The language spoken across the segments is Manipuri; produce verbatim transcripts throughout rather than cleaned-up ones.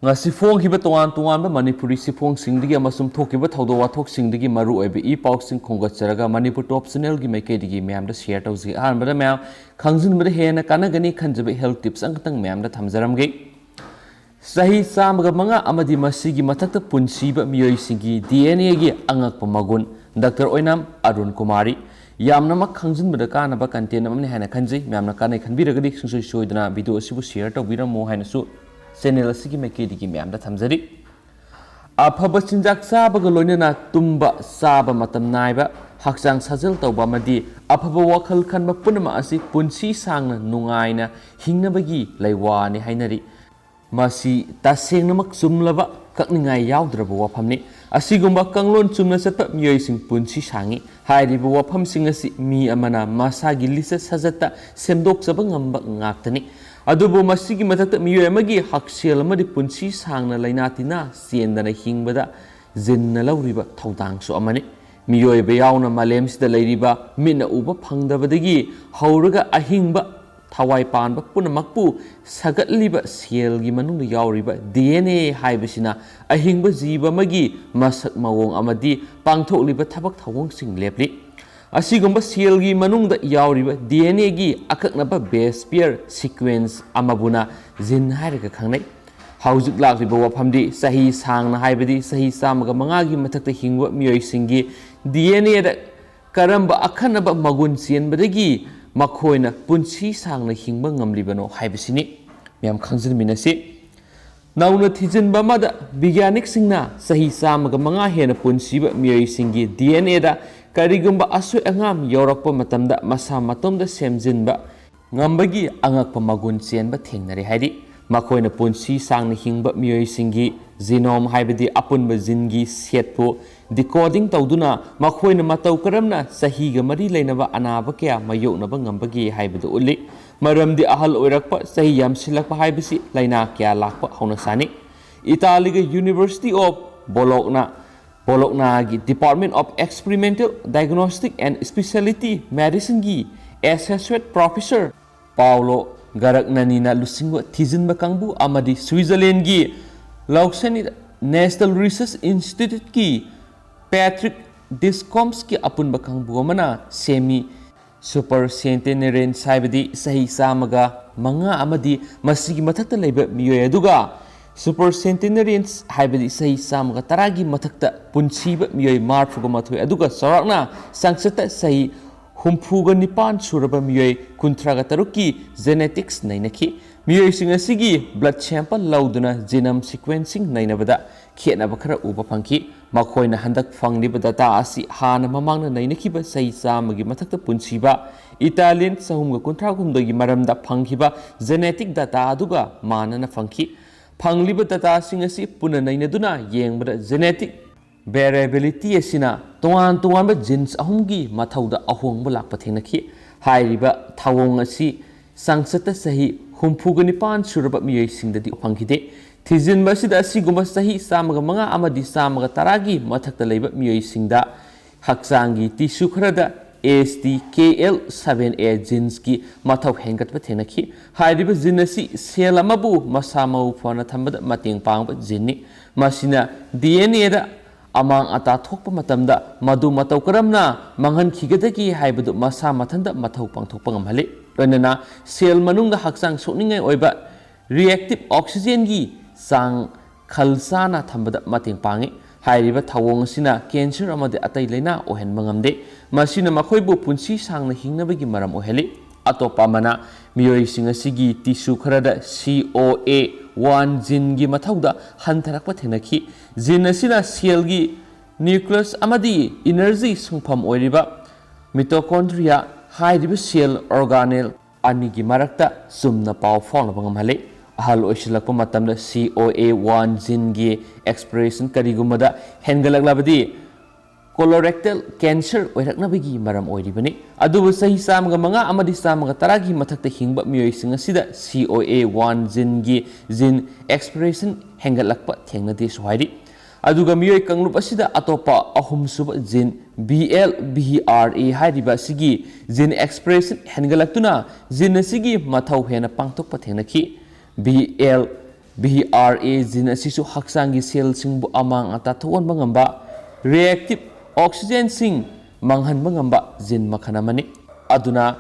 ꯉꯁꯤ ꯐꯣꯡꯈꯤꯕ ꯇꯣꯉꯥꯟ ꯇꯣꯉꯥꯟꯕ ꯃꯅꯤꯄꯨꯔꯤ ꯆꯦꯐꯣꯡꯁꯤꯡꯗꯒꯤ ꯑꯃꯁꯨꯡ ꯊꯣꯛꯈꯤꯕ ꯊꯧꯗꯣꯛ ꯋꯥꯊꯣꯛꯁꯤꯡꯗꯒꯤ ꯃꯔꯨꯑꯣꯏꯕ ꯏ ꯄꯥꯎꯁꯤꯡ ꯈꯣꯝꯒꯠꯆꯔꯒ ꯃꯅꯤꯄꯨꯔ ꯇꯣꯞ ꯆꯦꯅꯦꯜꯒꯤ ꯃꯥꯏꯀꯩꯗꯒꯤ ꯃꯌꯥꯝꯗ ꯁꯤꯌꯔ ꯇꯧꯖꯩ꯫ ꯑꯍꯥꯟꯕꯗ ꯃꯌꯥꯝ ꯈꯪꯖꯤꯟꯕꯗ ꯍꯦꯟꯅ ꯀꯥꯟꯅꯒꯅꯤ ꯈꯟꯖꯕ ꯍꯦꯜꯊ ꯇꯤꯞꯁ ꯑꯃꯈꯛꯇꯪ ꯃꯌꯥꯝꯗ ꯊꯝꯖꯔꯝꯒꯦ꯫ ꯆꯍꯤ ꯆꯥꯝꯃꯒ ꯃꯉꯥ ꯑꯃꯗꯤ ꯃꯁꯤꯒꯤ ꯃꯊꯛꯇ ꯄꯨꯟꯁꯤꯕ ꯃꯤꯑꯣꯏꯁꯤꯡꯒꯤ ꯗꯤ ꯑꯦꯟ ꯑꯦꯒꯤ ꯑꯉꯛꯄ ꯃꯒꯨꯟ꯫ ꯗꯥꯛꯇꯔ ꯑꯣꯏꯅꯥꯝ ꯑꯔꯨꯟ ꯀꯨꯃꯥꯔꯤ꯫ ꯌꯥꯝꯅꯃꯛ ꯈꯪꯖꯤꯟꯕꯗ ꯀꯥꯟꯅꯕ ꯀꯟꯇꯦꯟ ꯑꯃꯅꯤ ꯍꯥꯏꯅ ꯈꯟꯖꯩ꯫ ꯃꯌꯥꯝꯅ ꯀꯥꯟꯅꯩ ꯈꯟꯕꯤꯔꯒꯗꯤ ꯁꯨꯡꯁꯣꯏ ꯁꯣꯏꯗꯅ ꯚꯤꯗꯤꯑꯣ ꯑꯁꯤꯕꯨ ꯁꯤꯌꯔ ꯇꯧꯕꯤꯔꯝꯃꯣ ꯍꯥꯏꯅꯁꯨ ꯆꯦꯅꯦꯜ ꯑꯁꯤꯒꯤ ꯃꯥꯏꯀꯩꯗꯒꯤ ꯃꯌꯥꯝꯗ ꯊꯝꯖꯔꯤ꯫ ꯑꯐꯕ ꯆꯤꯟꯖꯥꯛ ꯆꯥꯕꯒ ꯂꯣꯏꯅꯅ ꯇꯨꯝꯕ, ꯆꯥꯕ ꯃꯇꯝ ꯅꯥꯏꯕ, ꯍꯛꯆꯥꯡ ꯁꯥꯖꯦꯜ ꯇꯧꯕ ꯑꯃꯗꯤ ꯑꯐꯕ ꯋꯥꯈꯜ ꯈꯟꯕ ꯄꯨꯝꯅꯃꯛ ꯑꯁꯤ ꯄꯨꯟꯁꯤ ꯁꯥꯡꯅ ꯅꯨꯡꯉꯥꯏꯅ ꯍꯤꯡꯅꯕꯒꯤ ꯂꯩꯋꯥꯅꯤ ꯍꯥꯏꯅꯔꯤ꯫ ꯃꯁꯤ ꯇꯁꯦꯡꯅꯃꯛ ꯆꯨꯝꯂꯕ, ꯀꯛꯅꯤꯡꯉꯥꯏ ꯌꯥꯎꯗ꯭ꯔꯕ ꯋꯥꯐꯝꯅꯤ꯫ ꯑꯁꯤꯒꯨꯝꯕ ꯀꯥꯡꯂꯣꯟ ꯆꯨꯝꯅ ꯆꯠꯄ ꯃꯤꯑꯣꯏꯁꯤꯡ ꯄꯨꯟꯁꯤ ꯁꯥꯡꯏ꯫ ꯍꯥꯏꯔꯤꯕ ꯋꯥꯐꯝꯁꯤꯡ ꯑꯁꯤ ꯃꯤ ꯑꯃꯅ ꯃꯁꯥꯒꯤ ꯂꯤꯆꯠ ꯁꯥꯖꯠꯇ ꯁꯦꯝꯗꯣꯛꯆꯕ ꯉꯝꯕ ꯉꯥꯛꯇꯅꯤ꯫ ꯑꯗꯨꯕꯨ ꯃꯁꯤꯒꯤ ꯃꯊꯛꯇ ꯃꯤꯑꯣꯏ ꯑꯃꯒꯤ ꯍꯛꯁꯦꯜ ꯑꯃꯗꯤ ꯄꯨꯟꯁꯤ ꯁꯥꯡꯅ ꯂꯩꯅꯥ ꯇꯤꯟꯅꯥ ꯆꯦꯟꯗꯅ ꯍꯤꯡꯕꯗ ꯖꯤꯟꯅ ꯂꯧꯔꯤꯕ ꯊꯧꯗꯥꯡꯁꯨ ꯑꯃꯅꯤ꯫ ꯃꯤꯑꯣꯏꯕ ꯌꯥꯎꯅ ꯃꯥꯂꯦꯝꯁꯤꯗ ꯂꯩꯔꯤꯕ ꯃꯤꯠꯅ ꯎꯕ ꯐꯪꯗꯕꯗꯒꯤ ꯍꯧꯔꯒ ꯑꯍꯤꯡꯕ ꯊꯋꯥꯏ ꯄꯥꯟꯕ ꯄꯨꯝꯅꯃꯛꯄꯨ ꯁꯥꯒꯠꯂꯤꯕ ꯁꯦꯜꯒꯤ ꯃꯅꯨꯡꯗ ꯌꯥꯎꯔꯤꯕ ꯗꯤ ꯑꯦꯟ ꯑꯦ ꯍꯥꯏꯕꯁꯤꯅ ꯑꯍꯤꯡꯕ ꯖꯤꯕ ꯑꯃꯒꯤ ꯃꯁꯛ ꯃꯑꯣꯡ ꯑꯃꯗꯤ ꯄꯥꯡꯊꯣꯛꯂꯤꯕ ꯊꯕꯛ ꯊꯧꯑꯣꯡꯁꯤꯡ ꯂꯦꯞꯂꯤ꯫ ꯑꯁꯤꯒꯨꯝꯕ ꯁꯦꯜꯒꯤ ꯃꯅꯨꯡꯗ ꯌꯥꯎꯔꯤꯕ ꯗꯤ ꯑꯦꯟ ꯑꯦꯒꯤ ꯑꯀꯛꯅꯕ ꯕꯦꯁ ꯄꯤꯌꯔ ꯁꯤꯀ꯭ꯋꯦꯟꯁ ꯑꯃꯕꯨꯅ ꯖꯤꯟ ꯍꯥꯏꯔꯒ ꯈꯪꯅꯩ꯫ ꯍꯧꯖꯤꯛ ꯂꯥꯛꯂꯤꯕ ꯋꯥꯐꯝꯗꯤ ꯆꯍꯤ ꯁꯥꯡꯅ, ꯍꯥꯏꯕꯗꯤ ꯆꯍꯤ ꯆꯥꯝꯃꯒ ꯃꯉꯥꯒꯤ ꯃꯊꯛꯇ ꯍꯤꯡꯕ ꯃꯤꯑꯣꯏꯁꯤꯡꯒꯤ ꯗꯤ ꯑꯦꯟ ꯑꯦꯗ ꯀꯔꯝꯕ ꯑꯈꯟꯅꯕ ꯃꯒꯨꯟ ꯆꯦꯟꯕꯗꯒꯤ ꯃꯈꯣꯏꯅ ꯄꯨꯟꯁꯤ ꯁꯥꯡꯅ ꯍꯤꯡꯕ ꯉꯝꯂꯤꯕꯅꯣ ꯍꯥꯏꯕꯁꯤꯅꯤ꯫ ꯃꯌꯥꯝ ꯈꯪꯖꯤꯟꯃꯤꯟꯅꯁꯤ꯫ ꯅꯧꯅ ꯊꯤꯖꯤꯟꯕ ꯑꯃꯗ ꯕꯤꯒ꯭ꯌꯥꯅꯤꯛꯁꯤꯡꯅ ꯆꯍꯤ ꯆꯥꯝꯃꯒ ꯃꯉꯥ ꯍꯦꯟꯅ ꯄꯨꯟꯁꯤꯕ ꯃꯤꯑꯣꯏꯁꯤꯡꯒꯤ ꯗꯤ ꯑꯦꯟ ꯑꯦꯗ ꯀꯔꯤꯒꯨꯝꯕ ꯑꯁꯣꯏ ꯑꯉꯥꯝ ꯌꯥꯎꯔꯛꯄ ꯃꯇꯝꯗ ꯃꯁꯥ ꯃꯇꯣꯝꯗ ꯁꯦꯝꯖꯤꯟꯕ ꯉꯝꯕꯒꯤ ꯑꯉꯛꯄ ꯃꯒꯨꯟ ꯆꯦꯟꯕ ꯊꯦꯡꯅꯔꯦ ꯍꯥꯏꯔꯤ꯫ ꯃꯈꯣꯏꯅ ꯄꯨꯟꯁꯤ ꯁꯥꯡꯅ ꯍꯤꯡꯕ ꯃꯤꯑꯣꯏꯁꯤꯡꯒꯤ ꯖꯤꯅꯣꯝ, ꯍꯥꯏꯕꯗꯤ ꯑꯄꯨꯟꯕ ꯖꯤꯟꯒꯤ ꯁꯦꯠꯄꯨ ꯗꯤꯀꯣꯗꯤꯡ ꯇꯧꯗꯨꯅ ꯃꯈꯣꯏꯅ ꯃꯇꯧ ꯀꯔꯝꯅ ꯆꯍꯤꯒ ꯃꯔꯤ ꯂꯩꯅꯕ ꯑꯅꯥꯕ ꯀꯌꯥ ꯃꯥꯌꯣꯛꯅꯕ ꯉꯝꯕꯒꯦ ꯍꯥꯏꯕꯗꯨ ꯎꯠꯂꯤ꯫ ꯃꯔꯝꯗꯤ ꯑꯍꯜ ꯑꯣꯏꯔꯛꯄ, ꯆꯍꯤ ꯌꯥꯝꯁꯤꯜꯂꯛꯄ ꯍꯥꯏꯕꯁꯤ ꯂꯥꯏꯅꯥ ꯀꯌꯥ ꯂꯥꯛꯄ ꯍꯧꯅꯁꯥꯅꯤ꯫ ꯏꯇꯥꯂꯤꯒꯤ University of Bologna, ꯕꯣꯂꯣꯛꯅꯥꯒꯤ Department of Experimental Diagnostic and Specialty Medicineꯒꯤ Associate Professor ꯄꯥꯎꯂꯣ ꯒꯔꯛꯅꯅꯤꯅ ꯂꯨꯆꯤꯡꯕ ꯊꯤꯖꯤꯟꯕ ꯀꯥꯡꯕꯨ ꯑꯃꯗꯤ ꯁ꯭ꯋꯤꯖꯔꯂꯦꯟꯒꯤ ꯂꯧꯁꯅꯤꯗ National Research Instituteꯀꯤ Patrick Discombsꯀꯤ ꯑꯄꯨꯟꯕ ꯀꯥꯡꯕꯨ ꯑꯃꯅ ꯁꯦꯝꯃꯤ꯫ Supercentenarians ꯍꯥꯏꯕꯗꯤ ꯆꯍꯤ ꯆꯥꯝꯃꯒ ꯃꯉꯥ ꯑꯃꯗꯤ ꯃꯁꯤꯒꯤ ꯃꯊꯛꯇ ꯂꯩꯕ ꯃꯤꯑꯣꯏ ꯑꯗꯨꯒ Supercentenarians ꯍꯥꯏꯕꯗꯤ ꯆꯍꯤ ꯆꯥꯝꯃꯒ ꯇꯔꯥꯒꯤ ꯃꯊꯛꯇ ꯄꯨꯟꯁꯤꯕ ꯃꯤꯑꯣꯏ ꯃꯔꯤꯐꯨꯒ ꯃꯥꯊꯣꯏ ꯑꯗꯨꯒ ꯆꯥꯎꯔꯥꯛꯅ ꯆꯥꯡꯆꯠꯇ ꯆꯍꯤ ꯍꯨꯝꯐꯨꯒ ꯅꯤꯄꯥꯟ ꯁꯨꯔꯕ ꯃꯤꯑꯣꯏ ꯀꯨꯟꯊ꯭ꯔꯥꯒ ꯇꯔꯨꯛꯀꯤ genetics ꯅꯩꯅꯈꯤ꯫ ꯃꯤꯑꯣꯏꯁꯤꯡ ꯑꯁꯤꯒꯤ blood sample ꯂꯧꯗꯨꯅ genome sequencing ꯅꯩꯅꯕꯗ ꯈꯦꯠꯅꯕ ꯈꯔ ꯎꯕ ꯐꯪꯈꯤ꯫ ꯃꯈꯣꯏꯅ ꯍꯟꯗꯛ ꯐꯪꯂꯤꯕ data ꯑꯁꯤ ꯍꯥꯟꯅ ꯃꯃꯥꯡꯗ ꯅꯩꯅꯈꯤꯕ ꯆꯍꯤ ꯆꯥꯝꯃꯒꯤ ꯃꯊꯛꯇ ꯄꯨꯟꯁꯤꯕ Italian ꯆꯍꯨꯝꯒ ꯀꯨꯟꯊ꯭ꯔꯥ ꯍꯨꯝꯗꯣꯏꯒꯤ ꯃꯔꯝꯗ ꯐꯪꯈꯤꯕ genetic data ꯑꯗꯨꯒ ꯃꯥꯟꯅꯅ ꯐꯪꯈꯤ꯫ ꯐꯪꯂꯤꯕ dataꯁꯤꯡ ꯑꯁꯤ ꯄꯨꯟꯅ ꯅꯩꯅꯗꯨꯅ ꯌꯦꯡꯕꯗ genetic variability ꯑꯁꯤꯅ ꯇꯣꯉꯥꯟ ꯇꯣꯉꯥꯟꯕ genes ꯑꯍꯨꯝꯒꯤ ꯃꯊꯧꯗ ꯑꯍꯣꯡꯕ ꯂꯥꯛꯄ ꯊꯦꯡꯅꯈꯤ꯫ ꯍꯥꯏꯔꯤꯕ ꯊꯧꯑꯣꯡ ꯑꯁꯤ ꯆꯥꯡꯆꯠꯇ ꯆꯍꯤ ꯍꯨꯝꯐꯨꯒ ꯅꯤꯄꯥꯟ ꯁꯨꯔꯕ ꯃꯤꯑꯣꯏꯁꯤꯡꯗꯗꯤ ꯐꯪꯈꯤꯗꯦ꯫ ꯊꯤꯖꯤꯟꯕ ꯑꯁꯤꯗ ꯑꯁꯤꯒꯨꯝꯕ ꯆꯍꯤ ꯆꯥꯝꯃꯒ ꯃꯉꯥ ꯑꯃꯗꯤ ꯆꯥꯝꯃꯒ ꯇꯔꯥꯒꯤ ꯃꯊꯛꯇ ꯂꯩꯕ ꯃꯤꯑꯣꯏꯁꯤꯡꯗ ꯍꯛꯆꯥꯡꯒꯤ tissue ꯈꯔꯗ S T K L seven A geneꯀꯤ ꯃꯊꯧ ꯍꯦꯟꯒꯠꯄ ꯊꯦꯡꯅꯈꯤ꯫ ꯍꯥꯏꯔꯤꯕ gene ꯑꯁꯤ cell ꯑꯃꯕꯨ ꯃꯁꯥ ꯃꯎ ꯐꯅ ꯊꯝꯕꯗ ꯃꯇꯦꯡ ꯄꯥꯡꯕ geneꯅꯤ꯫ ꯃꯁꯤꯅ D N Aꯗ ꯑꯃꯥꯡ ꯑꯇꯥ ꯊꯣꯛꯄ ꯃꯇꯝꯗ ꯃꯗꯨ ꯃꯇꯧ ꯀꯔꯝꯅ ꯃꯥꯡꯍꯟꯈꯤꯒꯗꯒꯦ ꯍꯥꯏꯕꯗꯨ ꯃꯁꯥ ꯃꯊꯟꯇ ꯃꯊꯧ ꯄꯥꯡꯊꯣꯛꯄ ꯉꯝꯍꯜꯂꯤ꯫ ꯂꯣꯏꯅꯅ cell ꯃꯅꯨꯡꯗ ꯍꯛꯆꯥꯡ ꯁꯣꯛꯅꯤꯡꯉꯥꯏ ꯑꯣꯏꯕ reactive oxygenꯒꯤ ꯆꯥꯡ ꯈꯜ ꯆꯥꯅ ꯊꯝꯕꯗ ꯃꯇꯦꯡ ꯄꯥꯡꯏ꯫ ꯍꯥꯏꯔꯤꯕ ꯊꯧꯑꯣꯡ ꯑꯁꯤꯅ cancer ꯑꯃꯗꯤ ꯑꯇꯩ ꯂꯥꯏꯅꯥ ꯑꯣꯏꯍꯟꯕ ꯉꯝꯗꯦ꯫ ꯃꯁꯤꯅ ꯃꯈꯣꯏꯕꯨ ꯄꯨꯟꯁꯤ ꯁꯥꯡꯅ ꯍꯤꯡꯅꯕꯒꯤ ꯃꯔꯝ ꯑꯣꯏꯍꯜꯂꯤ꯫ ꯑꯇꯣꯞꯄ ꯑꯃꯅ, ꯃꯤꯑꯣꯏꯁꯤꯡ ꯑꯁꯤꯒꯤ tissue ꯈꯔꯗ C O A one geneꯒꯤ ꯃꯊꯧꯗ ꯍꯟꯊꯔꯛꯄ ꯊꯦꯡꯅꯈꯤ꯫ Gene ꯑꯁꯤꯅ cellꯒꯤ nucleus ꯑꯃꯗꯤ energy ꯁꯨꯡꯐꯝ ꯑꯣꯏꯔꯤꯕ mitochondria ꯍꯥꯏꯔꯤꯕ cell organelle ꯑꯅꯤꯒꯤ ꯃꯔꯛꯇ ꯆꯨꯝꯅ ꯄꯥꯎ ꯐꯥꯎꯅꯕ ꯉꯝꯍꯜꯂꯤ꯫ ꯑꯍꯜ ꯑꯣꯏꯁꯤꯜꯂꯛꯄ ꯃꯇꯝꯗ C O A one geneꯒꯤ expression ꯀꯔꯤꯒꯨꯝꯕꯗ ꯍꯦꯟꯒꯠꯂꯛꯂꯕꯗꯤ colorectal cancer ꯑꯣꯏꯔꯛꯅꯕꯒꯤ ꯃꯔꯝ ꯑꯣꯏꯔꯤꯕꯅꯤ꯫ ꯑꯗꯨꯕꯨ ꯆꯍꯤ ꯆꯥꯝꯃꯒ ꯃꯉꯥ ꯑꯃꯗꯤ ꯆꯥꯝꯃꯒ ꯇꯔꯥꯒꯤ ꯃꯊꯛꯇ ꯍꯤꯡꯕ ꯃꯤꯑꯣꯏꯁꯤꯡ ꯑꯁꯤꯗ C O A one geneꯒꯤ gene expression ꯍꯦꯟꯒꯠꯂꯛꯄ ꯊꯦꯡꯅꯗꯦꯁꯨ ꯍꯥꯏꯔꯤ꯫ ꯑꯗꯨꯒ ꯃꯤꯑꯣꯏ ꯀꯥꯡꯂꯨꯞ ꯑꯁꯤꯗ ꯑꯇꯣꯞꯄ ꯑꯍꯨꯝꯁꯨꯕ gene B L B R A ꯍꯥꯏꯔꯤꯕ ꯑꯁꯤꯒꯤ gene expression ꯍꯦꯟꯒꯠꯂꯛꯇꯨꯅ gene ꯑꯁꯤꯒꯤ ꯃꯊꯧ ꯍꯦꯟꯅ ꯄꯥꯡꯊꯣꯛꯄ ꯊꯦꯡꯅꯈꯤ꯫ B L V R A jean ꯑꯁꯤꯁꯨ ꯍꯛꯆꯥꯡꯒꯤ ꯁꯦꯜꯁꯤꯡꯕꯨ ꯑꯃꯥꯡ ꯑꯇꯥ ꯊꯣꯛꯍꯟꯕ ꯉꯝꯕ, ꯔꯤꯑꯦꯛꯇꯤꯚ ꯑꯣꯛꯁꯤꯖꯦꯟꯁꯤꯡ ꯃꯥꯡꯍꯟꯕ ꯉꯝꯕ ꯖꯤꯟ ꯃꯈꯜ ꯑꯃꯅꯤ꯫ ꯑꯗꯨꯅ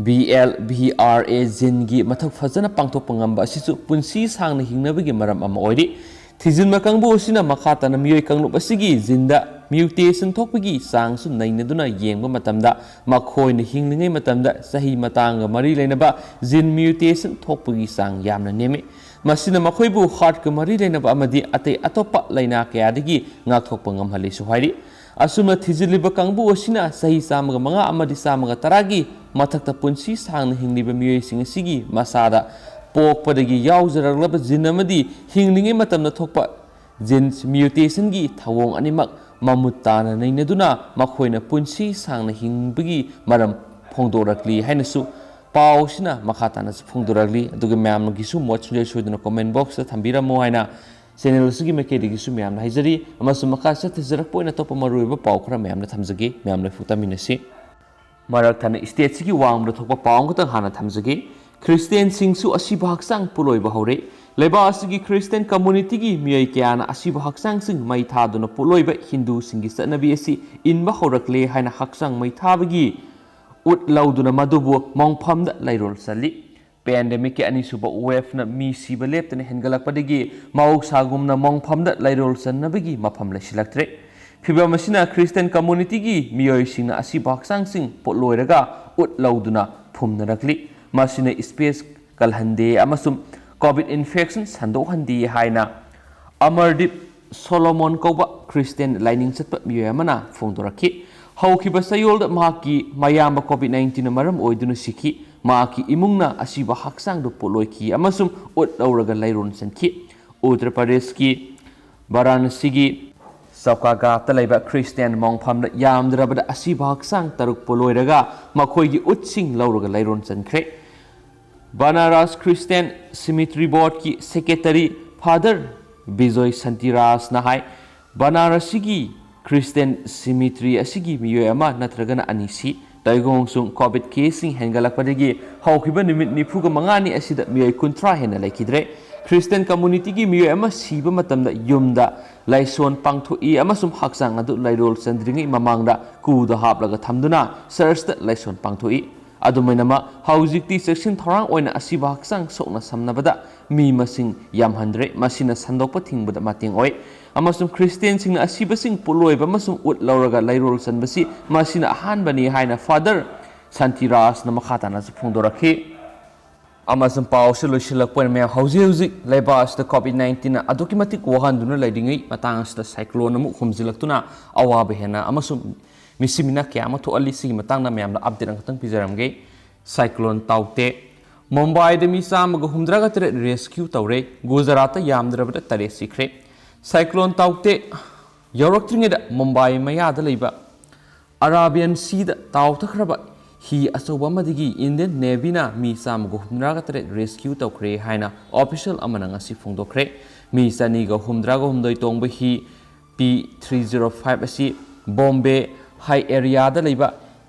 V L V R A ꯖꯤꯟꯒꯤ ꯃꯊꯧ ꯐꯖꯅ ꯄꯥꯡꯊꯣꯛꯄ ꯉꯝꯕ ꯑꯁꯤꯁꯨ ꯄꯨꯟꯁꯤ ꯁꯥꯡꯅ ꯍꯤꯡꯅꯕꯒꯤ ꯃꯔꯝ ꯑꯃ ꯑꯣꯏꯔꯤ꯫ ꯊꯤꯖꯤꯟꯕ ꯀꯥꯡꯕꯨ ꯑꯁꯤꯅ ꯃꯈꯥ ꯇꯥꯅ ꯃꯤꯑꯣꯏ ꯀꯥꯡꯂꯨꯞ ꯑꯁꯤꯒꯤ ꯖꯤꯟꯗ ꯃ꯭ꯌꯨꯇꯦꯁꯟ ꯊꯣꯛꯄꯒꯤ ꯆꯥꯡꯁꯨ ꯅꯩꯅꯗꯨꯅ ꯌꯦꯡꯕ ꯃꯇꯝꯗ, ꯃꯈꯣꯏꯅ ꯍꯤꯡꯂꯤꯉꯩ ꯃꯇꯝꯗ ꯆꯍꯤ ꯃꯇꯥꯡꯒ ꯃꯔꯤ ꯂꯩꯅꯕ ꯖꯤꯟ ꯃ꯭ꯌꯨꯇꯦꯁꯟ ꯊꯣꯛꯄꯒꯤ ꯆꯥꯡ ꯌꯥꯝꯅ ꯅꯦꯝꯃꯤ꯫ ꯃꯁꯤꯅ ꯃꯈꯣꯏꯕꯨ ꯍꯥꯔꯠꯀ ꯃꯔꯤ ꯂꯩꯅꯕ ꯑꯃꯗꯤ ꯑꯇꯩ ꯑꯇꯣꯞꯄ ꯂꯥꯏꯅꯥ ꯀꯌꯥꯗꯒꯤ ꯉꯥꯛꯊꯣꯛꯄ ꯉꯝꯍꯜꯂꯤꯁꯨ ꯍꯥꯏꯔꯤ꯫ ꯑꯁꯨꯝꯅ ꯊꯤꯖꯤꯜꯂꯤꯕ ꯀꯥꯡꯕꯨ ꯑꯁꯤꯅ ꯆꯍꯤ ꯆꯥꯝꯃꯒ ꯃꯉꯥ ꯑꯃꯗꯤ ꯆꯥꯝꯃꯒ ꯇꯔꯥꯒꯤ ꯃꯊꯛꯇ ꯄꯨꯟꯁꯤ ꯁꯥꯡꯅ ꯍꯤꯡꯂꯤꯕ ꯃꯤꯑꯣꯏꯁꯤꯡ ꯑꯁꯤꯒꯤ ꯃꯁꯥꯗ ꯄꯣꯛꯄꯗꯒꯤ ꯌꯥꯎꯖꯔꯛꯂꯕ ꯖꯤꯟ ꯑꯃꯗꯤ ꯍꯤꯡꯂꯤꯉꯩ ꯃꯇꯝꯗ ꯊꯣꯛꯄ ꯖꯤꯟ ꯃ꯭ꯌꯨꯇꯦꯁꯟꯒꯤ ꯊꯧꯑꯣꯡ ꯑꯅꯤꯃꯛ ꯃꯃꯨꯠ ꯇꯥꯅ ꯅꯩꯅꯗꯨꯅ ꯃꯈꯣꯏꯅ ꯄꯨꯟꯁꯤ ꯁꯥꯡꯅ ꯍꯤꯡꯕꯒꯤ ꯃꯔꯝ ꯐꯣꯡꯗꯣꯔꯛꯂꯤ ꯍꯥꯏꯅꯁꯨ ꯄꯥꯎ ꯑꯁꯤꯅ ꯃꯈꯥ ꯇꯥꯅꯁꯨ ꯐꯣꯡꯗꯣꯔꯛꯂꯤ꯫ ꯑꯗꯨꯒ ꯃꯌꯥꯝꯒꯤꯁꯨ ꯃꯣꯠ ꯁꯨꯡꯁꯣꯏ ꯁꯣꯏꯗꯅ ꯀꯣꯃꯦꯟ ꯕꯣꯛꯁꯇ ꯊꯝꯕꯤꯔꯝꯃꯣ ꯍꯥꯏꯅ ꯆꯦꯅꯦꯜ ꯑꯁꯤꯒꯤ ꯃꯥꯏꯀꯩꯗꯒꯤꯁꯨ ꯃꯌꯥꯝꯅ ꯍꯥꯏꯖꯔꯤ꯫ ꯑꯃꯁꯨꯡ ꯃꯈꯥ ꯆꯠꯊꯖꯔꯛꯄ ꯑꯣꯏꯅ ꯑꯇꯣꯞꯄ ꯃꯔꯨꯑꯣꯏꯕ ꯄꯥꯎ ꯈꯔ ꯃꯌꯥꯝꯅ ꯊꯝꯖꯒꯦ, ꯃꯌꯥꯝ ꯂꯣꯏꯐꯨ ꯇꯥꯃꯤꯟꯅꯁꯤ꯫ ꯃꯔꯛ ꯊꯠꯅ ꯁ꯭ꯇꯦꯠꯁꯤꯒꯤ ꯋꯥꯡꯃꯗ ꯊꯣꯛꯄ ꯄꯥꯎ ꯑꯃꯈꯛꯇꯪ ꯍꯥꯟꯅ ꯊꯝꯖꯒꯦ꯫ ꯈ꯭ꯔꯤꯁꯇꯤꯌꯥꯟꯁꯤꯡꯁꯨ ꯑꯁꯤꯕ ꯍꯛꯆꯥꯡ ꯄꯣꯠꯂꯣꯏꯕ ꯍꯧꯔꯦ꯫ ꯂꯩꯕꯥꯛ ꯑꯁꯤꯒꯤ ꯈ꯭ꯔꯤꯁꯇꯤꯌꯥꯟ ꯀꯝꯃꯨꯅꯤꯇꯤꯒꯤ ꯃꯤꯑꯣꯏ ꯀꯌꯥꯅ ꯑꯁꯤꯕ ꯍꯛꯆꯥꯡꯁꯤꯡ ꯃꯩ ꯊꯥꯗꯨꯅ ꯄꯣꯠꯂꯣꯏꯕ ꯍꯤꯟꯗꯨꯁꯤꯡꯒꯤ ꯆꯠꯅꯕꯤ ꯑꯁꯤ ꯏꯟꯕ ꯍꯧꯔꯛꯂꯦ ꯍꯥꯏꯅ ꯍꯛꯆꯥꯡ ꯃꯩ ꯊꯥꯕꯒꯤ ꯎꯠ ꯂꯧꯗꯨꯅ ꯃꯗꯨꯕꯨ ꯃꯣꯡꯐꯝꯗ ꯂꯩꯔꯣꯜ ꯆꯜꯂꯤ꯫ ꯄꯦꯟꯗꯦꯃꯤꯛꯀꯤ ꯑꯅꯤꯁꯨꯕ ꯋꯦꯚꯅ ꯃꯤ ꯁꯤꯕ ꯂꯦꯞꯇꯅ ꯍꯦꯟꯒꯠꯂꯛꯄꯗꯒꯤ ꯃꯍꯧꯁꯥꯒꯨꯝꯅ ꯃꯣꯡꯐꯝꯗ ꯂꯩꯔꯣꯜ ꯆꯟꯅꯕꯒꯤ ꯃꯐꯝ ꯂꯩꯁꯤꯜꯂꯛꯇ꯭ꯔꯦ꯫ ꯐꯤꯚꯝ ꯑꯁꯤꯅ ꯈ꯭ꯔꯤꯁꯇꯤꯌꯥꯟ ꯀꯝꯃꯨꯅꯤꯇꯤꯒꯤ ꯃꯤꯑꯣꯏꯁꯤꯡꯅ ꯑꯁꯤꯕ ꯍꯛꯆꯥꯡꯁꯤꯡ ꯄꯣꯠꯂꯣꯏꯔꯒ ꯎꯠ ꯂꯧꯗꯨꯅ ꯐꯨꯝꯅꯔꯛꯂꯤ꯫ ꯃꯁꯤꯅ ꯁ꯭ꯄꯦꯁ ꯀꯜꯍꯟꯗꯦ ꯑꯃꯁꯨꯡ ꯀꯣꯚꯤꯗ ꯏꯟꯐꯦꯛꯁꯟ ꯁꯟꯗꯣꯛꯍꯟꯗꯦ ꯍꯥꯏꯅ ꯑꯃꯔꯗꯤꯞ ꯁꯣꯂꯣꯃꯣꯟ ꯀꯧꯕ ꯈ꯭ꯔꯤꯁꯇꯤꯌꯥꯟ ꯂꯥꯏꯅꯤꯡ ꯆꯠꯄ ꯃꯤꯑꯣꯏ ꯑꯃꯅ ꯐꯣꯡꯗꯣꯔꯛꯈꯤ꯫ ꯍꯧꯈꯤꯕ ꯆꯌꯣꯜꯗ ꯃꯍꯥꯛꯀꯤ ꯃꯌꯥꯝꯕ ꯀꯣꯚꯤꯗ ꯅꯥꯏꯟꯇꯤꯟꯅ ꯃꯔꯝ ꯑꯣꯏꯗꯨꯅ ꯁꯤꯈꯤ꯫ ꯃꯍꯥꯛꯀꯤ ꯏꯃꯨꯡꯅ ꯑꯁꯤꯕ ꯍꯛꯆꯥꯡꯗꯨ ꯄꯣꯠꯂꯣꯏꯈꯤ ꯑꯃꯁꯨꯡ ꯎꯠ ꯂꯧꯔꯒ ꯂꯩꯔꯣꯟ ꯆꯟꯈꯤ꯫ ꯎꯠꯇꯔ ꯄ꯭ꯔꯗꯦꯁꯀꯤ ꯕꯥꯔꯥꯅꯁꯤꯒꯤ ꯆꯧꯀꯥꯒꯥꯠꯇ ꯂꯩꯕ ꯈ꯭ꯔꯤꯁꯇꯤꯌꯥꯟ ꯃꯣꯡꯐꯝꯗ ꯌꯥꯝꯗ꯭ꯔꯕꯗ ꯑꯁꯤꯕ ꯍꯛꯆꯥꯡ ꯇꯔꯨꯛ ꯄꯣꯠꯂꯣꯏꯔꯒ ꯃꯈꯣꯏꯒꯤ ꯎꯠꯁꯤꯡ ꯂꯧꯔꯒ ꯂꯩꯔꯣꯟ ꯆꯟꯈ꯭ꯔꯦ꯫ ꯕꯅꯥꯔꯥꯁ Christian cemetery ꯕꯣꯔꯗꯀꯤ secretary father Bijoy ꯁꯥꯟꯇꯤꯔꯥꯖꯅ ꯍꯥꯏ, ꯕꯅꯥꯔꯁꯤꯒꯤ ꯈ꯭ꯔꯤꯁꯇꯤꯌꯥꯟ ꯁꯤꯃꯤꯇ꯭ꯔꯤ ꯑꯁꯤꯒꯤ ꯃꯤꯑꯣꯏ ꯑꯃ ꯅꯠꯇ꯭ꯔꯒꯅ ꯑꯅꯤ ꯁꯤ꯫ ꯇꯩꯒꯣꯡꯁꯨꯡ ꯀꯣꯚꯤꯗ ꯀꯦꯁꯁꯤꯡ ꯍꯦꯟꯒꯠꯂꯛꯄꯗꯒꯤ ꯍꯧꯈꯤꯕ ꯅꯨꯃꯤꯠ ꯅꯤꯐꯨꯒ ꯃꯉꯥꯅꯤ ꯑꯁꯤꯗ ꯃꯤꯑꯣꯏ ꯀꯨꯟꯊ꯭ꯔꯥ ꯍꯦꯟꯅ ꯂꯩꯈꯤꯗ꯭ꯔꯦ꯫ ꯈ꯭ꯔꯤꯁꯇꯤꯌꯥꯟ ꯀꯝꯃ꯭ꯌꯨꯅꯤꯇꯤꯒꯤ ꯃꯤꯑꯣꯏ ꯑꯃ ꯁꯤꯕ ꯃꯇꯝꯗ ꯌꯨꯝꯗ ꯂꯥꯏꯁꯣꯟ ꯄꯥꯡꯊꯣꯛꯏ ꯑꯃꯁꯨꯡ ꯍꯛꯆꯥꯡ ꯑꯗꯨ ꯂꯩꯔꯣꯜ ꯆꯟꯗ꯭ꯔꯤꯉꯩ ꯃꯃꯥꯡꯗ ꯀꯨꯗ ꯍꯥꯞꯂꯒ ꯊꯝꯗꯨꯅ ꯆꯔꯆꯇ ꯂꯥꯏꯁꯣꯟ ꯄꯥꯡꯊꯣꯛꯏ꯫ ꯑꯗꯨꯝ ꯑꯣꯏꯅꯃꯛ, ꯍꯧꯖꯤꯛꯇꯤ ꯆꯦꯛꯁꯤꯟ ꯊꯧꯔꯥꯡ ꯑꯣꯏꯅ ꯑꯁꯤꯕ ꯍꯛꯆꯥꯡ ꯁꯣꯛꯅ ꯁꯝꯅꯕꯗ ꯃꯤ ꯃꯁꯤꯡ ꯌꯥꯝꯍꯟꯗ꯭ꯔꯦ꯫ ꯃꯁꯤꯅ ꯁꯟꯗꯣꯛꯄ ꯊꯤꯡꯕꯗ ꯃꯇꯦꯡ ꯑꯣꯏ, ꯑꯃꯁꯨꯡ ꯈ꯭ꯔꯤꯁꯇꯤꯌꯥꯟꯁꯤꯡꯅ ꯑꯁꯤꯕꯁꯤꯡ ꯄꯣꯠꯂꯣꯏꯕ ꯑꯃꯁꯨꯡ ꯎꯠ ꯂꯧꯔꯒ ꯂꯩꯔꯣꯜ ꯆꯟꯕꯁꯤ ꯃꯁꯤꯅ ꯑꯍꯥꯟꯕꯅꯤ ꯍꯥꯏꯅ ꯐꯥꯗꯔ ꯁꯥꯟꯇꯤꯔꯥꯖꯅ ꯃꯈꯥ ꯇꯥꯅꯁꯨ ꯐꯣꯡꯗꯣꯔꯛꯈꯤ꯫ ꯑꯃꯁꯨꯡ ꯄꯥꯎꯁꯤ ꯂꯣꯏꯁꯤꯜꯂꯛꯄ ꯑꯣꯏꯅ, ꯃꯌꯥꯝ ꯍꯧꯖꯤꯛ ꯍꯧꯖꯤꯛ ꯂꯩꯕꯥꯛ ꯑꯁꯤꯗ ꯀꯣꯚꯤꯗ ꯅꯥꯏꯟꯇꯤꯟꯅ ꯑꯗꯨꯛꯀꯤ ꯃꯇꯤꯛ ꯋꯥꯍꯟꯗꯨꯅ ꯂꯩꯔꯤꯉꯩ ꯃꯇꯥꯡ ꯑꯁꯤꯗ ꯁꯥꯏꯀ꯭ꯂꯣꯟ ꯑꯃꯨꯛ ꯍꯨꯝꯖꯤꯜꯂꯛꯇꯨꯅ ꯑꯋꯥꯕ ꯍꯦꯟꯅ ꯑꯃꯁꯨꯡ ꯃꯤꯁꯤ ꯃꯤꯅꯥ ꯀꯌꯥ ꯑꯃ ꯊꯣꯛꯍꯜꯂꯤ꯫ ꯁꯤꯒꯤ ꯃꯇꯥꯡꯗ ꯃꯌꯥꯝꯗ ꯑꯞꯗꯦꯠ ꯑꯃꯈꯛꯇꯪ ꯄꯤꯖꯔꯝꯒꯦ꯫ ꯁꯥꯏꯀ꯭ꯂꯣꯟ ꯇꯥꯎꯇꯦ꯫ ꯃꯨꯝꯕꯥꯏꯗ ꯃꯤ ꯆꯥꯝꯃꯒ ꯍꯨꯝꯗ꯭ꯔꯥꯒ ꯇꯔꯦꯠ ꯔꯦꯁꯀ꯭ꯌꯨ ꯇꯧꯔꯦ꯫ ꯒꯨꯖꯔꯥꯠꯇ ꯌꯥꯝꯗ꯭ꯔꯕꯗ ꯇꯔꯦꯠ ꯁꯤꯈ꯭ꯔꯦ꯫ ꯁꯥꯏꯀ꯭ꯂꯣꯟ ꯇꯥꯎꯇꯦ ꯌꯧꯔꯛꯇ꯭ꯔꯤꯉꯩꯗ ꯃꯨꯝꯕꯥꯏ ꯃꯌꯥꯗ ꯂꯩꯕ ꯑꯔꯥꯕꯤꯌꯥꯟ ꯁꯤꯗ ꯇꯥꯎꯊꯈ꯭ꯔꯕ ꯍꯤ ꯑꯆꯧꯕ ꯑꯃꯗꯒꯤ ꯏꯟꯗꯤꯌꯟ ꯅꯦꯚꯤꯅ ꯃꯤ ꯆꯥꯝꯃꯒ ꯍꯨꯝꯗ꯭ꯔꯥꯒ ꯇꯔꯦꯠ ꯔꯦꯁꯀ꯭ꯌꯨ ꯇꯧꯈ꯭ꯔꯦ ꯍꯥꯏꯅ ꯑꯣꯐꯤꯁꯤꯌꯦꯜ ꯑꯃꯅ ꯉꯁꯤ ꯐꯣꯡꯗꯣꯛꯈ꯭ꯔꯦ꯫ ꯃꯤ ꯆꯅꯤꯒ ꯍꯨꯝꯗ꯭ꯔꯥꯒ ꯍꯨꯝꯗꯣꯏ ꯇꯣꯡꯕ ꯍꯤ ꯄꯤ ꯊ꯭ꯔꯤ ꯖꯤꯔꯣ ꯐꯥꯏꯚ ꯑꯁꯤ ꯕꯣꯝꯕꯦ ꯍꯥꯏ ꯑꯦꯔꯤꯌꯥꯗ ꯂꯩꯕ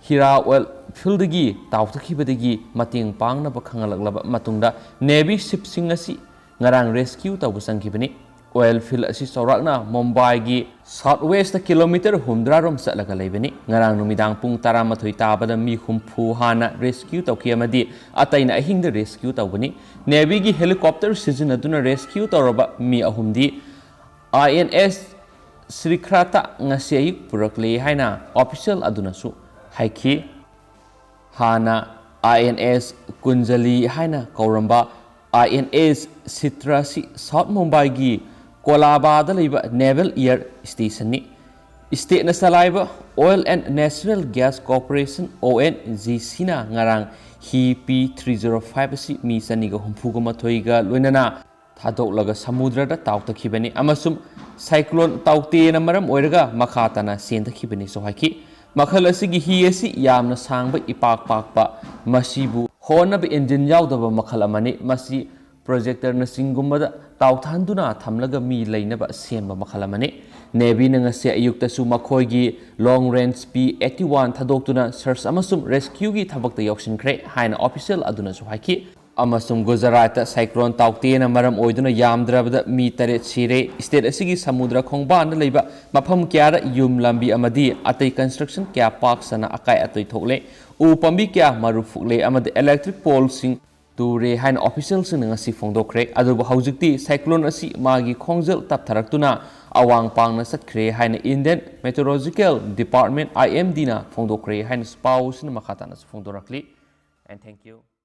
ꯍꯤꯔꯥ ꯑꯣꯏꯜ ꯐꯤꯜꯗꯒꯤ ꯇꯥꯎꯊꯈꯤꯕꯗꯒꯤ ꯃꯇꯦꯡ ꯄꯥꯡꯅꯕ ꯈꯪꯍꯜꯂꯛꯂꯕ ꯃꯇꯨꯡꯗ ꯅꯦꯚꯤ ꯁꯤꯞꯁꯤꯡ ꯑꯁꯤ ꯉꯔꯥꯡ ꯔꯦꯁꯀ꯭ꯌꯨ ꯇꯧꯕ ꯆꯪꯈꯤꯕꯅꯤ꯫ ꯑꯣꯏꯜ ꯐꯤꯜ ꯑꯁꯤ ꯆꯥꯎꯔꯥꯛꯅ ꯃꯨꯝꯕꯥꯏꯒꯤ ꯁꯥꯎꯠ ꯋꯦꯁꯇ ꯀꯤꯂꯣꯃꯤꯇꯔ ꯍꯨꯝꯗ꯭ꯔꯥ ꯔꯣꯝ ꯆꯠꯂꯒ ꯂꯩꯕꯅꯤ꯫ ꯉꯔꯥꯡ ꯅꯨꯃꯤꯗꯥꯡ ꯄꯨꯡ ꯇꯔꯥꯃꯥꯊꯣꯏ ꯇꯥꯕꯗ ꯃꯤ ꯍꯨꯝꯐꯨ ꯍꯥꯟꯅ ꯔꯦꯁꯀ꯭ꯌꯨ ꯇꯧꯈꯤ ꯑꯃꯗꯤ ꯑꯇꯩꯅ ꯑꯍꯤꯡꯗ ꯔꯦꯁꯀ꯭ꯌꯨ ꯇꯧꯕꯅꯤ꯫ ꯅꯦꯚꯤꯒꯤ ꯍꯦꯂꯤꯀꯣꯞꯇꯔ ꯁꯤꯖꯤꯟꯅꯗꯨꯅ ꯔꯦꯁꯀ꯭ꯌꯨ ꯇꯧꯔꯕ ꯃꯤ ꯑꯍꯨꯝꯗꯤ ꯑꯥꯏ ꯑꯦꯟ ꯑꯦꯁ ꯁ꯭ꯔꯤꯈ꯭ꯔꯥꯇ ꯉꯁꯤ ꯑꯌꯨꯛ ꯄꯨꯔꯛꯂꯦ ꯍꯥꯏꯅ ꯑꯣꯐꯤꯁꯤꯌꯦꯜ ꯑꯗꯨꯅꯁꯨ ꯍꯥꯏꯈꯤ꯫ ꯍꯥꯟꯅ ꯑꯥꯏ ꯑꯦꯟ ꯑꯦꯁ ꯀꯨꯟꯖꯂꯤ ꯍꯥꯏꯅ ꯀꯧꯔꯝꯕ ꯑꯥꯏ ꯑꯦꯟ ꯑꯦꯁ ꯁꯤꯇ꯭ꯔꯥ ꯑꯁꯤ ꯁꯥꯎꯠ ꯃꯨꯝꯕꯥꯏꯒꯤ ꯀꯣꯂꯥꯕꯥꯗ ꯂꯩꯕ ꯅꯦꯚꯦꯜ ꯏꯌꯔ ꯁ꯭ꯇꯦꯁꯟꯅꯤ꯫ ꯁ꯭ꯇꯦꯠꯅ ꯆꯂꯥꯏꯕ Oil and Natural Gas Corporation, ꯑꯣ ꯑꯦꯟ ꯖꯤ ꯁꯤꯅ ꯉꯔꯥꯡ ꯍꯤ ꯄꯤ ꯊ꯭ꯔꯤ ꯖꯤꯔꯣ ꯐꯥꯏꯚ ꯑꯁꯤ ꯃꯤ ꯆꯅꯤꯒ ꯍꯨꯝꯐꯨꯒ ꯃꯥꯊꯣꯏꯒ ꯂꯣꯏꯅꯅ ꯊꯥꯗꯣꯛꯂꯒ ꯁꯃꯨꯗ꯭ꯔꯗ ꯇꯥꯎꯊꯈꯤꯕꯅꯤ ꯑꯃꯁꯨꯡ ꯁꯥꯏꯀ꯭ꯂꯣꯟ ꯇꯥꯎꯇꯦꯅ ꯃꯔꯝ ꯑꯣꯏꯔꯒ ꯃꯈꯥ ꯇꯥꯅ ꯆꯦꯟꯊꯈꯤꯕꯅꯤꯁꯨ ꯍꯥꯏꯈꯤ꯫ ꯃꯈꯜ ꯑꯁꯤꯒꯤ ꯍꯤ ꯑꯁꯤ ꯌꯥꯝꯅ ꯁꯥꯡꯕ, ꯏꯄꯥꯛ ꯄꯥꯛꯄ, ꯃꯁꯤꯕꯨ ꯍꯣꯅꯕ ꯏꯟꯖꯤꯟ ꯌꯥꯎꯗꯕ ꯃꯈꯜ ꯑꯃꯅꯤ꯫ ꯃꯁꯤ ꯄ꯭ꯔꯣꯖꯦꯛꯇꯔꯅꯆꯤꯡꯒꯨꯝꯕꯗ ꯇꯥꯎꯊꯍꯟꯗꯨꯅ ꯊꯝꯂꯒ ꯃꯤ ꯂꯩꯅꯕ ꯁꯦꯝꯕ ꯃꯈꯜ ꯑꯃꯅꯤ꯫ ꯅꯦꯚꯤꯅ ꯉꯁꯤ ꯑꯌꯨꯛꯇꯁꯨ ꯃꯈꯣꯏꯒꯤ ꯂꯣꯡ ꯔꯦꯟꯖ ꯄꯤ ꯑꯩꯠꯇꯤ ꯋꯥꯟ ꯊꯥꯗꯣꯛꯇꯨꯅ ꯁꯔꯆ ꯑꯃꯁꯨꯡ ꯔꯦꯁꯀ꯭ꯌꯨꯒꯤ ꯊꯕꯛꯇ ꯌꯥꯎꯁꯤꯟꯈ꯭ꯔꯦ ꯍꯥꯏꯅ ꯑꯣꯐꯤꯁꯤꯌꯦꯜ ꯑꯗꯨꯅꯁꯨ ꯍꯥꯏꯈꯤ꯫ ꯑꯃꯁꯨꯡ ꯒꯨꯖꯔꯥꯠꯇ ꯁꯥꯏꯀ꯭ꯂꯣꯟ ꯇꯥꯎꯇꯦꯅ ꯃꯔꯝ ꯑꯣꯏꯗꯨꯅ ꯌꯥꯝꯗ꯭ꯔꯕꯗ ꯃꯤ ꯇꯔꯦꯠ ꯁꯤꯔꯦ꯫ ꯁ꯭ꯇꯦꯠ ꯑꯁꯤꯒꯤ ꯁꯃꯨꯗ꯭ꯔ ꯈꯣꯡꯕꯥꯟꯗ ꯂꯩꯕ ꯃꯐꯝ ꯀꯌꯥꯗ ꯌꯨꯝ, ꯂꯝꯕꯤ ꯑꯃꯗꯤ ꯑꯇꯩ ꯀꯟꯁꯇ꯭ꯔꯛꯁꯟ ꯀꯌꯥ ꯄꯥꯛ ꯁꯟꯅ ꯑꯀꯥꯏ ꯑꯇꯣꯏ ꯊꯣꯛꯂꯦ꯫ ꯎ ꯄꯥꯝꯕꯤ ꯀꯌꯥ ꯃꯔꯨ ꯐꯨꯛꯂꯦ ꯑꯃꯗꯤ ꯏꯂꯦꯛꯇ꯭ꯔꯤꯛ ꯄꯣꯜꯁꯤꯡ ꯇꯨꯔꯦ ꯍꯥꯏꯅ ꯑꯣꯐꯤꯁꯤꯌꯦꯜꯁꯤꯡꯅ ꯉꯁꯤ ꯐꯣꯡꯗꯣꯛꯈ꯭ꯔꯦ꯫ ꯑꯗꯨꯕꯨ ꯍꯧꯖꯤꯛꯇꯤ ꯁꯥꯏꯀ꯭ꯂꯣꯟ ꯑꯁꯤ ꯃꯥꯒꯤ ꯈꯣꯡꯖꯦꯜ ꯇꯞꯊꯔꯛꯇꯨꯅ ꯑꯋꯥꯡ ꯄꯥꯡꯅ ꯆꯠꯈ꯭ꯔꯦ ꯍꯥꯏꯅ Indian Meteorological Department, IMDꯅ ꯐꯣꯡꯗꯣꯛꯈ꯭ꯔꯦ ꯍꯥꯏꯅ ꯄꯥꯎ ꯑꯁꯤꯅ ꯃꯈꯥ ꯇꯥꯅꯁꯨ ꯐꯣꯡꯗꯣꯔꯛꯂꯤ꯫ And thank you.